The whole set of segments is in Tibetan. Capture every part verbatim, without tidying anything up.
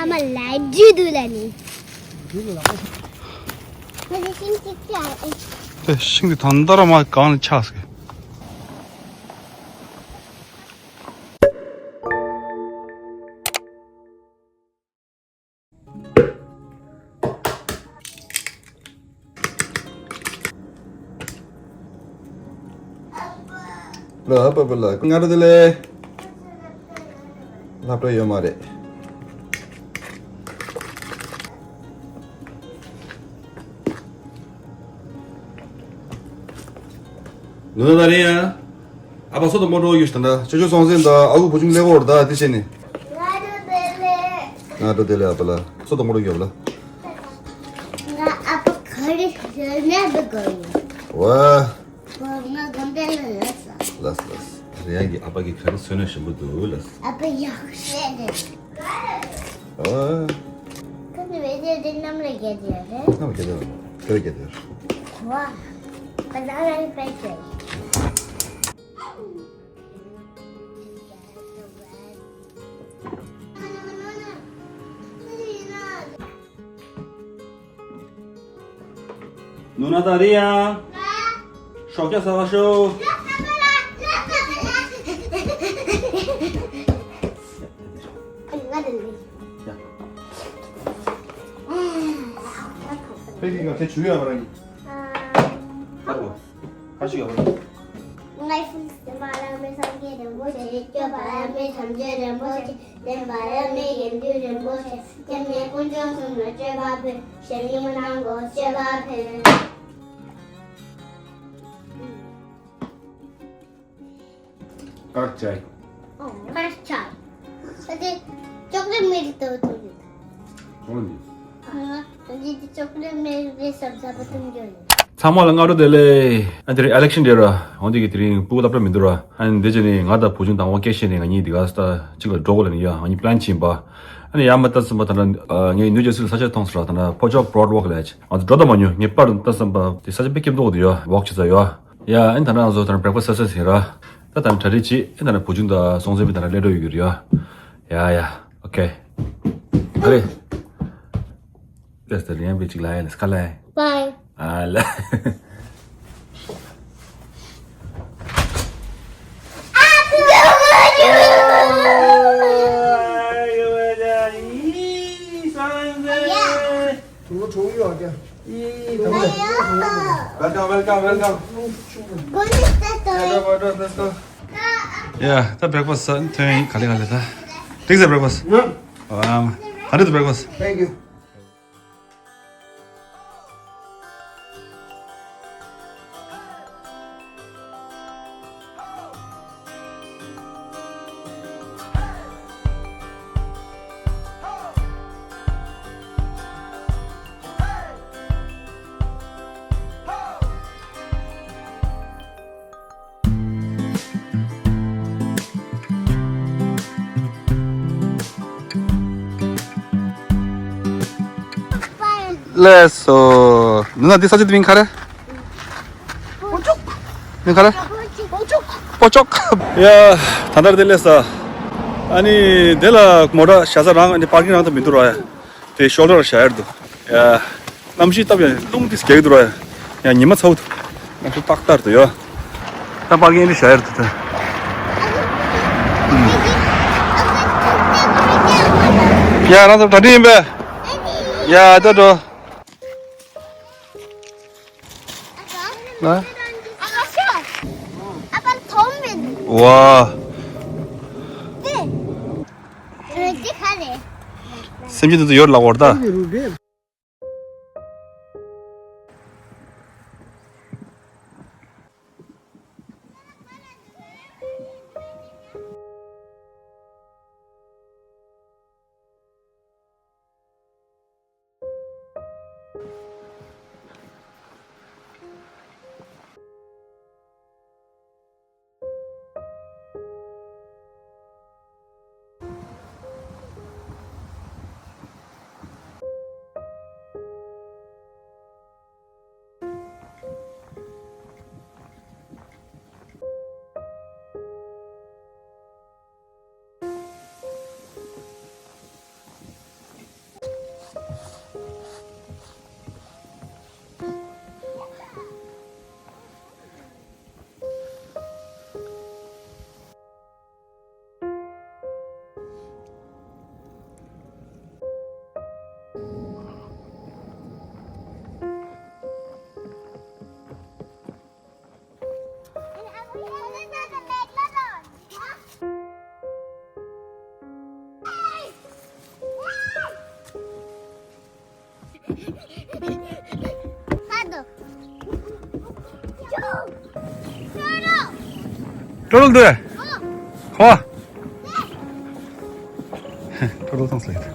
ཨ་མ་ལ་རྒྱུ་དུ་ལ་ནི། ང་ཚོ་ཤིང་གཅིག་ཅག་ཨེ། དེ་ཤིང་དེ་ད་ལྟ་ར་མ་གང་ལ་ཆགས་སོང་། ལ་ཨ་པ་པ་ལ་སྔ་དྲོ་བདེ་ལེགས། སློབ་གྲྭ་ཡོད་མ་རེད། ནུ་ན་ད་རེད་ཡ། ཨ་ཕ་སོ་དང་མོ་འགྲོ་ཡོད་ཤི་ད་ད་ཆོ་ཆོ་སོང་ཟིན་ད་ཨ་ཁུ་བུ་ཆུང་ལེགས་འོར་ད་དེ་བྱས་ནས། ང་ཚོ་དེ་ལས། ང་ཚོ་དེ་ལས་ཨ་ཕ་ལ་སོ་དང་མོ་འགྲོ་ཡོད་ལ། ང་ཨ་ཕ་ག་རེ་ཟེར་ན་བི་གོ་ཡིན། ཝ། ང་དགོན་པའི་ལ་ལ་ས། ལ་ས་ལ་ས། རེ་ཡང་གི་ཨ་ཕ་གི་ག་རེ་ཟོས་ན་ཞིམ་པོ་འདུག་ལ་ས། ཨ་ཕ་ཡག་ཤོས་རེད། ཨ། ཁ་ནི་བེ་ཏེ་དེ་གནམ་ལ་རྒྱལ་དེ་རེད། གནམ་ལ་རྒྱལ་དེ་རེད། དེ་རྒྱལ་དེ་རེད། ཝ། ཁ་ད་ར་ནི་པེ་ཏེ། ནུ་ན་ད་རེད་ཡ། ཤོག་སྐྱ་ཟ་བ་ཤོག་ཕ་གི་ག་ཚད་བྱུང་ཡོད་པ་རང་གི། ཨ། ད་གོ། ཁ་ཤི་ཡོད་པ། ང་ཡི་སེམས་བདེན་པ་ལ་མི་སངས་རྒྱས་རིན་པོ་ཆེ། སྐྱོབ་པ་ལ་མི་ཐམས་ཅད་རིན་པོ་ཆེ། བདེན་པ་ལ་མི་དགེ་འདུན་རིན་པོ་ཆེ། སྐྱབས་གནས་དཀོན་མཆོག་གསུམ་ལ་མཆོད་པ་ཕུལ། ཞལ་གཉིས་པ་གནང་དགོས་མཆོད་པ་ཕུལ། དཀར་ཆ། ཨོ། དཀར་ཆ། ད་དེ་ཅོག་ལེ་མེ་རི་ཏོ་ཏོ་ཡོད། ཅོག་ལེ་མེ་རི། ཨ། ད་དེ་ཅོག་ལེ་མེ་རི་ཟབ་ཟབ་པ་ཏུང་ཡོད། ཚང་མ་ལ་སྔ་དྲོ་བདེ་ལེགས། ཨ་དེ་རིང་ཨི་ལེག་ཤན་ཌེ་ར། འོན་ཏེ་གི་དེ་རིང་སྤུ་གུ་སློབ་གྲྭ་མི་འདུག་ར། ཨ་ནི་འདི་བྱས་ནས་ང་དང་བུ་ཆུང་དང་བ་སྐད་བཤད་ནས་ང་གཉིས་འདི་ག་ས་གཅིག་ལ་འགྲོ་དགོས་ལ་ནི་ཡ་ང་གཉིས་པི་ལན་ཕྱིན་པ། ཨ་ནི་ཡ་མ་ལྟ་ཙམ་པ་ད་ལྟ་ངས་ནིའུ་ཇར་སི་ལ་ས་ཆ་མཐོང་སོང་ར། ད་ལྟ་ཕོ་ཅོག་བྷོ་རོཌ་ཝོག་ལ་ང་ཚོ་འགྲོ་ད་མ་མྱོང་། ངས་པར་ལྟ་ཙམ་པ་དེ་ས་ཆ་དཔེ་སྐྱིད་པོ་འདུག་དེ་ཡ་ཝོག་བྱེད་ས་ཡ། ཡ་ཨ་ནི་ད་ལྟ་ང་ཚོ་ད་ལྟ་བྷེ་རེག་ཕ་སི་ཟ་ས་ཟིན་ར། ད་ད་ལྟ་གྲ་སྒྲིག་བྱེད། ཨ་ནི་ད་ལྟ་བུ་ཆུང་དང་སྲོང་བཙན་བི་ད་ལྟ་སླེབས་འགྲོ་ཡོད་ཀྱི་རེད་ཡ། ཡ་ཡ། ཨོ་ཁེ། ཨ་རེ། ལས་ད་རིང་བི་གཅིག་ལ་ཡ་ལས་ཁ་ལ་ཡ། Bye. ཨ་ལ། Welcome, welcome, welcome. Let's go, let's go. Yeah, ད་བྷེ་རེག་ཕ་སི་ཐོན་ཡིན། ག་ལེ་ག་ལེ་ད། འགྲིག་ཟེར་བྷེ་རེག་ཕ་སི། ཨ་མ། ག་འདྲ་འདུག་བྷེ་རེག་ཕ་སི། Thank you. ལགས་སོ། ནུ་ན་འདི་ས་ཆ་འདི་མིང་ག་རེ། སྤོ་ཅོག་མིང་ག་རེ། སྤོ་ཅོག་ཡ། ད་ལྟ་འདི་སླེབས་ས། ཨ་ནི་འདི་ལ་མོ་ཊ་བཞག་ས་རང་ཨ་ནི་པར་ཀིང་རང་ད་མི་འདུག་ར་ཡ། དེ་ཤོལ་ཌར་བཞག་ཡར་འདུག་ཡ། གནམ་གཤིས་སྟབས་ཡག་རླུང་དེ་རྒྱག་གི་འདུག་ར་ཡ། ཡ་ཉི་མ་ཚ་བོ་འདུག་གནམ་གཤིས་ཏག་ཏག་འདུག་ཡ། ད་པར་ཀིང་འདི་བཞག་ཡར་འདུག་ད། ཡ་རང་ཚོ་གྲ་སྒྲིག་ཡིན་པས། ཡ་ད་འགྲོ། ང་། ཝ། སེམས་ཅན་དེ་ཚོ་ཡོད་ལ་འོར་ད། ཀྲོ་རོལ་འདུག་ཧོ། ཀྲོ་རོལ་ཐང་སླེབས།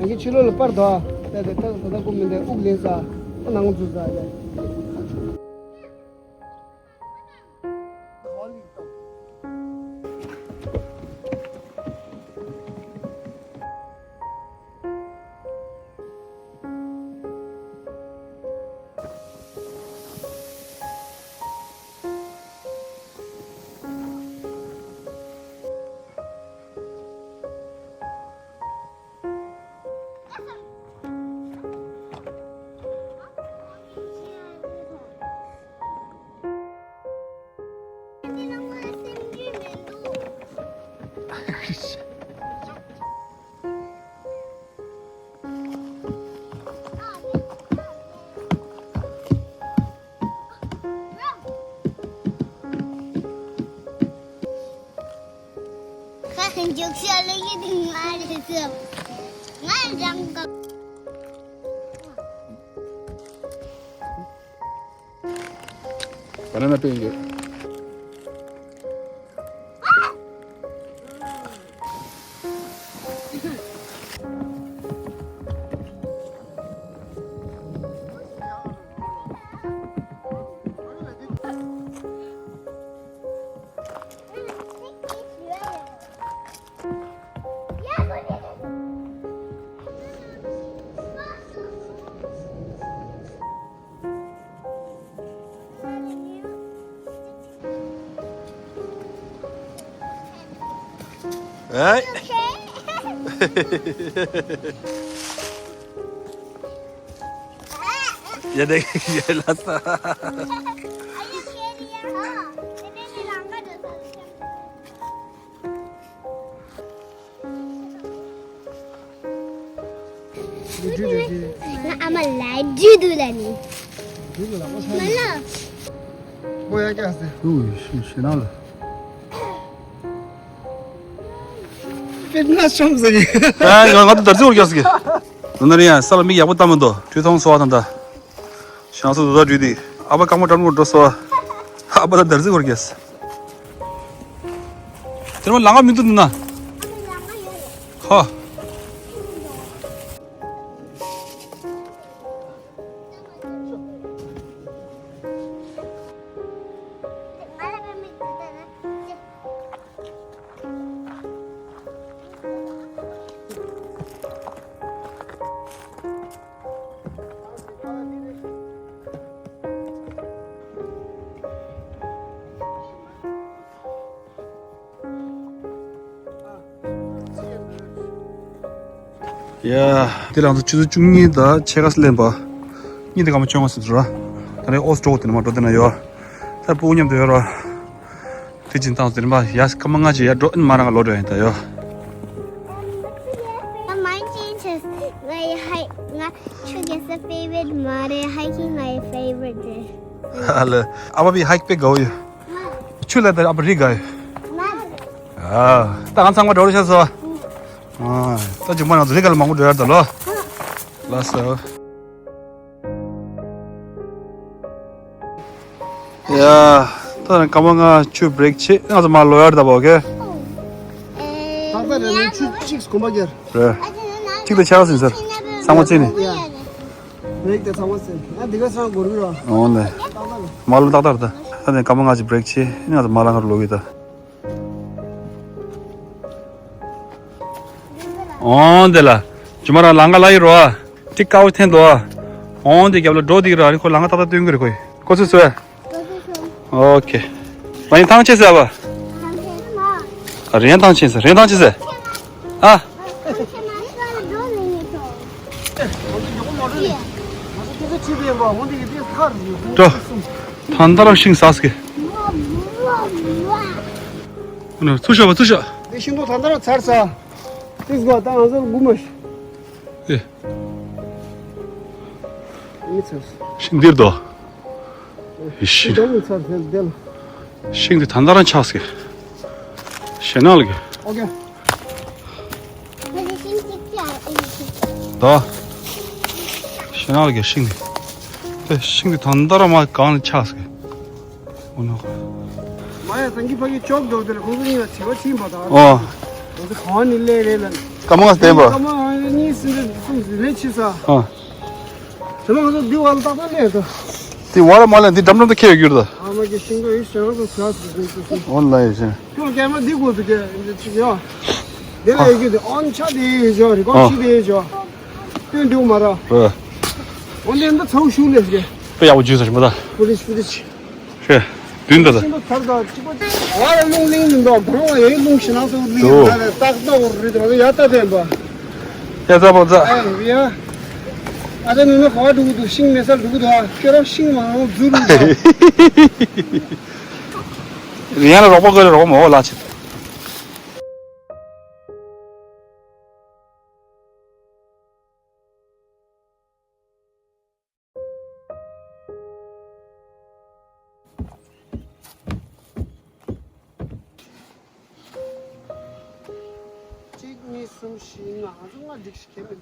ང་གི་ཕྱི་ལོགས་ལ་པར་དོ། ད་ད་ད་ད་ཀོ་མིན་ཏེ་དབུགས་ལེན་ས། ཨ་ནང་ཚུད་ས་ཡ། ཁ་ཁ་འཇུག་ཤ་ལེ་ཡི་དིང་ང་རེད་ཟེར། ང་རང་ག། Banana pink. ཨེ། ཡ་དེ་ཡ་ལ་ས། ང་ཨ་མ་ལ་རྒྱུས་འདུག་ལ་ནི། མ་ལ། ཨོ་ཡ་ཀྱ་སེ། ཨུ་ཤི་ཤི་ན་ལ། ཕེབས་ན་ཤོམ་ཟེར་གི། ཨ་ང་ང་ད་དར་ཚི་འོར་ཀྱ་སེ་གི། ནོ་ན་རི་ཡ་ས་ལ་མིག་ཡག་པོ་བལྟ་མི་འདུག་དྲུས་ཐོང་སོ་བ་དང་ད། ཤང་སོ་དུ་ད་དྲུས་དི། ཨ་ཕ་ཀ་མོ་ཀྲམ་མོ་འགྲོ་སོ་བ། ཨ་ཕ་ད་དར་ཚི་འོར་ཀྱ་སེ། དེར་མ་ལང་ང་མི་འདུག་ན། ཧ། ཡ། དེ་རང་ཚོ་ཆུ་ཚོད་བཅུ་གཉིས་དང་ཕྱེད་ཀ་ཙམ་ལེན་པ། གཉིས་དེ་སྐར་མ་བཅོ་ལྔ་ཟིན་འགྲོ་ར། ད་ནི་ཨོ་སི་འགྲོ་དེ་ནི་མ་འགྲོ་དེ་ན་ཡོད། ད་སྤུ་གུ་མཉམ་དུ་ཡོད་ར། དེ་ཅིན་ཏང་དེ་ནི་མ་ཡ་སྐར་མ་ལྔ་ཅིག་ཡ་འགྲོ་ཨིན་མ་རང་ག་ལོ་འགྲོ་ཡིན་ད་ཡོད། Mine changes. ང་ཡི་ཧའི་ང་ཆུ་རྒྱལ་ས་favorite མ་རེད། Hiking ང་ཡི་favorite རེད། ཨ་ལེ། ཨ་ཕ་བི་ཧའིག་དཔེ་དགའ་བོ་ཡོད། ཆུ་ལ་དེར་ཨ་ཕ་རི་དགའ་ཡོད། ཨ། ད་ང་ཚང་མ་འགྲོ་རུ་ཤ་སོ། ཨ། ད་ཇུ་མ་ང་ཚོ་རི་དགའ་ལ་མང་པོ་འགྲོ་ཡར་ད་ལོ། ལགས་སོ། ཡ། ད་སྐར་མ་ལྔ་ཆུ་བྷི་རེག་བྱེད། ང་ཚོ་མར་ལོག་ཡར་ད་པ། ཨོ་ཁེ། ད་ལྟ་རེ་ལེ་ཆུ་གཅིག་སྐོམ་པ་རྒྱལ། རེད། གཅིག་ལ་ཆགས་ཟིན་ཟེར། ཚང་མ་རྩིས་ནས། ཡ། བྷི་རེག་དེ་ཚང་མ་ཟིན། ང་འདི་ག་སང་འགོར་གི་རོ། འོང་ནས། མ་ལོ་ཏག་ཏག་རེད་ད། ད་ནས་སྐར་མ་ལྔ་ཅིག་བྷི་རེག་བྱེད། ནས་ང་ཚོ་མ་ལ་ང་རུ་ལོག་གི་ད། འོང་དེ་ལ། ཇུ་མ་རང་ལང་ཀ་ལ་ཡི་རོ་ཨ། ཏི་ཀའོ་ཐེན་དོ་ཨ། འོང་དེ་རྒྱབ་ལ་འགྲོ་དེ་གི་ར་ནི་ཁོ་ལང་ཀ་ཏག་ཏག་སྟོན་གི་རེད་ཁོ། ཁོ་ཚོས་སོ་ཨ། ཨོ་ཁེ། རང་ཐང་ཆད་ཟེར་བ། རེན་ཐང་ཆད་ཟེར། རེན་ཐང་ཆད་ཟེར། ཨ། འགྲོ། ཐང་ད་ར་ཤིང་ཟགས་ཀི། ཚུར་ཤོག་པ་ཚུར་ཤོག། དེ་ཤིང་ཏོག་ད་ལྟ་ར་ཚར་ས། དེ་སྒོ་ད་ང་ཚོ་སྒུག་མ་ཤི། ཨེ། མི་ཚར། ཤིང་འདིར་དོ། ཨེ་ཤི། ད་མི་ཚར་ཟེར་དེ་ལ། ཤིང་དེ་ད་ལྟ་རང་ཆགས་སོང་། ཞེ་ནག་ལ་གི། ཨོ་ཀེ། ད། ཞེ་ནག་ལ་གི་ཤིང་དེ། དེ་ཤིང་དེ་ད་ལྟ་རང་མ་གང་ལ་ཆགས་སོང་། ཨོ་ནོ། མ་ཡ་སང་གི་ཕ་གི་ཅོག་འགྲོ་དེ་ལ་ཁོང་ཚོ་གཉིས་ལ་བྱེད་པ་ཕྱིན་པ་དང་། ཨོ། ཁོང་ཚོ་གང་ནས་སླེབས་རེད་ལ། སྐར་མ་ལྔ་བསྟན་པ། སྐར་མ་གཉིས་གསུམ་རེ་གསུམ་རེ་ཕྱིན་ས། ཨ། དེ་ལ་ང་ཚོ་འདི་བར་ལ་ཏག་ཏག་སླེབས་ད། དེ་བར་མ་ལ་འདི་འགྲམ་འགྲམ་དུ་ཁེལ་ཡོད་རྒྱུ་རེད་ད། ཨ་མ་གི་ཤིང་ཏོག་ཡོད་ཤང་ཏོག་ཟ་སི་ཟེར་གྱི་ཤིང་། ཨོན་ལ་ཡོད་ཤིང་། ཁྱོད་སྐར་མ་འདི་དགོས་འདུག་གས་འདི་ཅིག་ཡོད། དེ་ལ་ཡོད་རྒྱུ་དེ་ཨོན་ཆ་དེ་ཡོད་ཤོག་རི་ཀོ་ཨ་ཆི་དེ་ཡོད་ཤོག་སྟོན་འདུག་མ་ར། རེད། ཨོན་དེ་འདི་ཚ་བོ་ཤུགས་ལས་ཀྱི། དཔེ་ཡག་པོ་བརྗོད་ས་ཞིག་མ་ད། པུ་ལིས་པུ་ལིས། ཤེ། བདུན་ད་ད། ཤིང་ཏོག་ཚར་ད་གཅིག་པ་ཅིག་བ་ལ་རླུང་ལིང་མི་འདུག་གང་བ་ཡའི་རླུང་ཞེ་ནག་ཚ་བོ་ལིང་དོ། ད་ལས་ཏག་ཏག་བོར་རི་དོ་ཡ་ཏ་དེན་པ། ཡ་ཙ་པོ་ཙ། ཨ་ཡ། ཨ་ད་ནི་ནི་ཧ་འགྲོ་གི་འདུག་ཤིང་མེད་ས་འགྲོ་གི་འདུག་ཨ་ཁྱོད་རང་ཤིང་མ་འོང་རྫུ་རུ་འདུག་ཡང་ལ་རོགས་པ་དགོས་རེད་རོགས་པ་མ་འོ་ལ་ཆེ། གཅིག་གཉིས་གསུམ་བཞི་ལྔ། ང་ཚོ་ལྔ་འགྲིག་ཤི་ཁེ་མིན།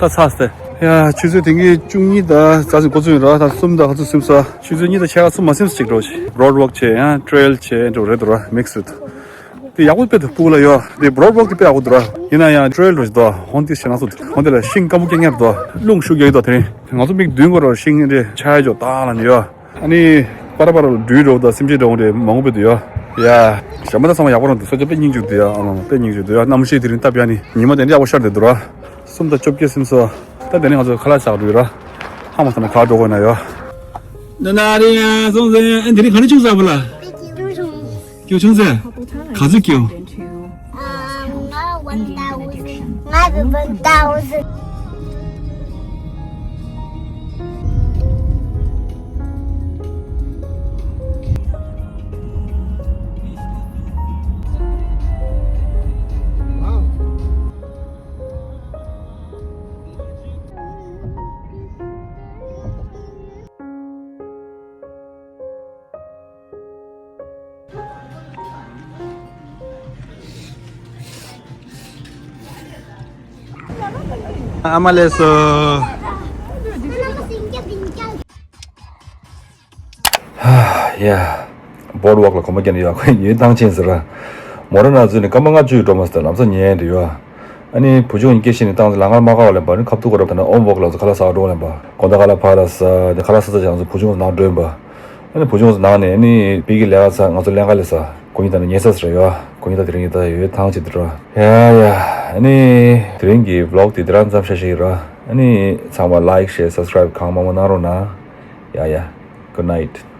ད་ཚར་སྟེ། ཡ་ཆུ་ཚོད་དེང་གི་བཅུ་གཉིས་དང་ཙམ་ཞིག་འགོ་ཚུགས་ཡིན་ར། ད་གསུམ་དང་ཧ་ཚུགས་ཟིན་ས། ཆུ་ཚོད་གཉིས་དང་ཕྱེད་ཀ་ཚུགས་མ་ཟིན་ཅིག་འགྲོ་ཤི། བྷོ་རོཌ་ཝོག་བྱས་ཡང་ཊེལ་བྱས་འགྲོ་རེད་འདུག་ར། མིག་སི་རེད་འདུག་དེ་ཡག་པོ་དཔེ་འདུག་སྤུ་གུ་ལ་ཡོད། དེ་བྷོ་རོཌ་ཝོག་དེ་དཔེ་ཡག་པོ་འདུག་ར། ཡིན་ན་ཡང་ཊེལ་འགྲོ་ཞིག་འདུག་ཧོན་དེ་ཞེ་ན་སུ་ཧོན་དེ་ལ་ཤིང་སྐམ་པོ་སྐྱེ་ཉར་འདུག་རླུང་ཤུགས་རྒྱག་གི་འདུག་དེ་རིང་ང་ཚོ་མིག་མདུན་སྐོར་ར་ཤིང་རེ་ཆ་ཡ་ཅོག་ཏག་ལ་ནི་ཡོད། ཨ་ནི་པ་ར་པ་ར་ལ་འགྲུལ་འགྲོ་དང་སེམས་ཅན་འགྲོ་འོང་རེ་མང་པོ་དཔེ་འདུག་ཡོད། ཡ། ཞྭ་མོ་ད་ཚང་མ་ཡག་པོ་རང་འདུག་ས་ཆ་དཔེ་སྙིང་རྗེ་འདུག་ཡ། ཨ་ལོ་དཔེ་སྙིང་རྗེ་འདུག་ཡ། གནམ་གཤིས་དེ་རིང་སྟབས་ཡག་ནི་ཉི་མ་དེ་འདྲ་ཡག་པོ་ཤར་བསྡད་འདུག་ར། གསུམ་དང་བཅོ་བརྒྱད་ཟིན་སོང་། ད་དེ་ནས་ང་ཚོ་ཁ་ལག་ཟ་འགྲོ་ཡོད་ར། ཧ་མ་སོང་ན་ག་འགྲོ་དགོས་ན་ཡོད། ན་ན་རེ་ཡ་སོང་ཟེར་ཡ། ཨ་འདི་རིང་ག་རེ་བྱུང་ཟེར་བ་ལ། སྐྱོ་བྱུང་ཟེར། ག་ཚོད་སྐྱོ། ང་one thousand. ང་one thousand. ཨ་མ་ལགས་སོ། ཡ། བྷོ་རོཌ་ཝོག་ལ་གོམ་པ་རྒྱག་ནས་ཡོད། ཁོས་ཉོས་བཏང་ཕྱིན་ཟེར་ར། མོ་ར་ན་ཚོས་ནི་སྐར་མ་ལྔ་བཅུ་ཡི་འགྲོ་མ་ཟེར་ལམ་སང་ཉལ་འདི་ཡོད། ཨ་ནི་བུ་ཆུང་ཡིན་སྐད་ཤེས་ནི་བཏང་ཚེ་ལ་ངར་མ་ཁ་བ་ལེན་པ་ནི་ཁབ་ཏུ་གོ་རབ་ད་ན་ཨོམ་བོག་ལ་ཚོ་ཁ་ལག་ཟ་འགྲོ་ལེན་པ། དགོང་དག་ཁ་ལག་ཕ་ལ་ཟ་དེ་ཁ་ལག་ཟ་ཚ་ཅང་ཚོ་བུ་ཆུང་ཚོ་ནང་འགྲོ་ཡིན་པ། ཨ་ནི་བུ་ཆུང་ཚོ་ནང་ནས་ཨ་ནི་པི་གི་ལས་ཀ་ཚ་ང་ཚོ་ལེན་ཀ་ལས་ས་གོ་ཡིན་ད་ནི་ཉེ་ས་ཟེར་ཡོད། གོ་ཡིན་ད་དེ་རིང་ཡིན་ད་ཡོད་ཐང་ཆེ་དེ་ར། ཡ་ཡ། ཨ་ནི་དེ་རིང་གི་བི་ལོག་དེ་དེ་རང་ཙམ་ཤ་ཤེ་ཡིན་ར། ཨ་ནི་ཚང་མ་ལའིག་ཤེར་སབ་སི་ཀ་རའིབ་གང་མང་མང་གནང་རོགས་གནང་། ཡ་ཡ། Good night.